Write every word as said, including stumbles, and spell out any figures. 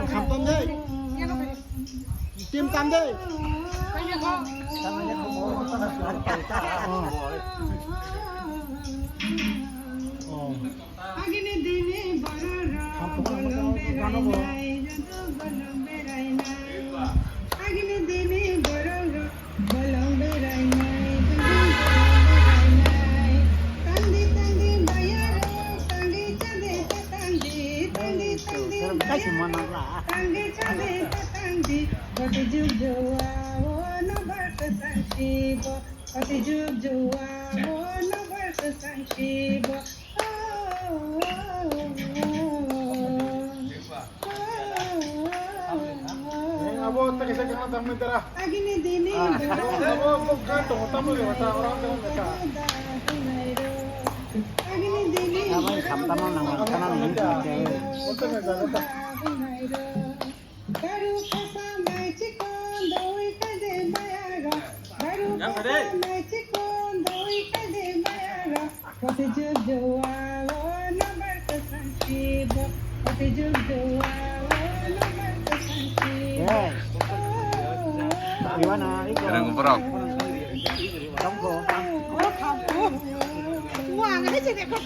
Kham tam de. Tim tam de. Oh. Oh. Agini dini borok rok bolong berai nai, jadu bolong berai nai. Agini dini borok rok bolong berai nai, jadu bolong berai nai. Tangdi tangdi bayarok, tangdi chade ta tangdi, tangdi tangdi bayarok, tangdi chade ta tangdi. Bati juk jua o no barka santi bo, bati juk jua o no barka santi bo. Abo, ta kaisa kena tangmani tara. Agini dini abo, abo, abo, kan tongo, tamo le, ta, orang tongo, ta. Agini dini. Tamo, kham tamo nang, khana nang. Oto na jaga ta. Daru khasa mai chikon doi kaide mayaro. Daru khasa mai chikon doi kaide mayaro. Kote juk jua o number ko santi bo. Kote juk jua o number ko santi bo. Hey. Iwana, iko. Rang borok. Tongko. Wa, ngai je ko.